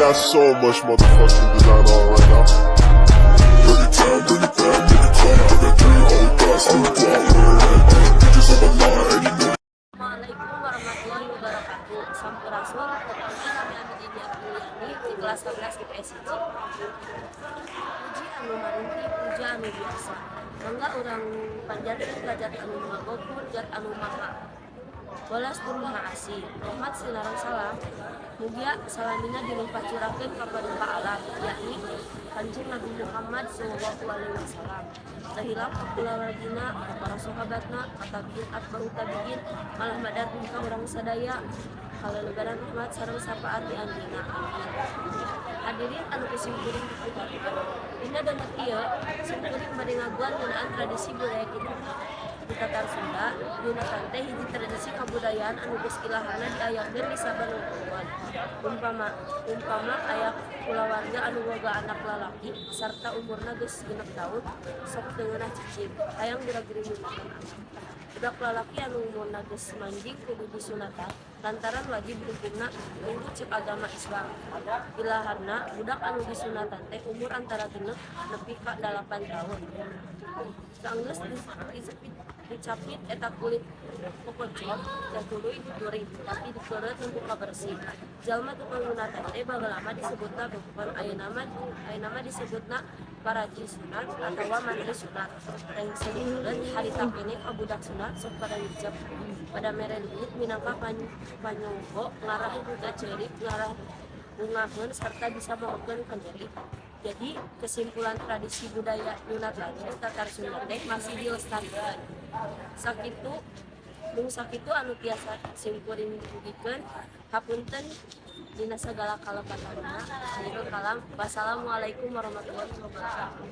Got so much motherfucking design on right now. Bring it down, bring it down, make it clap. I got three old thoughts, new guap, bitches on my line, any minute. Assalamualaikum warahmatullahi wabarakatuh. Sampurasun, tepangkeun, nami abdi Dini Apriliani di kelas 11 IPS 1. Puji anu marinti, puja anu biasa. Mangga urang panjatkeun ka Zat anu Maha Gofur, Zat anu Maha Welas tur Maha Asih. Rahmat sinareng salam mugia salamina dilumpah curahkeun ka paduka alam, yakni Kanjeng Nabi Muhammad sallallahu alaihi wasallam. Teu hilap ka kulawargina, ka para sahabatna, ka tabiin atba'ut tabiin, malah madar ka urang sadaya kalelebaran rahmat sareng syafaat ti anjeunna. Amin. Hadirin anu ku simkuring dipiharap. Dina danget ieu, simkuring bade ngaguar ngeunaan tradisi budaya kita. Di Tatar Sunda, nyunatan teh hiji tradisi kabudayaan anu geus ilaharna diayakeun di saban lingkungan. Umpama umpama aya kulawarga anu boga anak lalaki sarta umurna geus 6 taun, sok teu ngeunah cicing, hayang geura-geuri nyunatan anak. Budak lalaki anu umurna geus manjing kudu disunatan lantaran wajib hukumna nurut cek agama Islam. Ilaharna budak anu disunatan teh umur antara 6 nepi ka 8 tahun. Sanggeus dicapit eta kulit kokocok teh tuluy dituring, tapi dikeureut nepi ka bersih. Jalma tukang nyunatan teh baheula mah disebutna dukun, ayeuna mah disebutna paraji sunat atawa mantri sunat. Rengse dikeureut, harita keneh ka budak sunat sok pada ngijep, pada mere duit minangka panyongko ngarah ngaceurik, ngarah bungaheun, sarta bisa maokeun kanyeri. Jadi kesimpulan, tradisi budaya nyunatan di Tatar Sunda teh masih dilestarikan. Sakitu, mung sakitu anu tiasa simkuring dugikeun. Hapunten dina sagala kalepatanna. Akhirul kalam. Wassalamualaikum warahmatullahi wabarakatuh.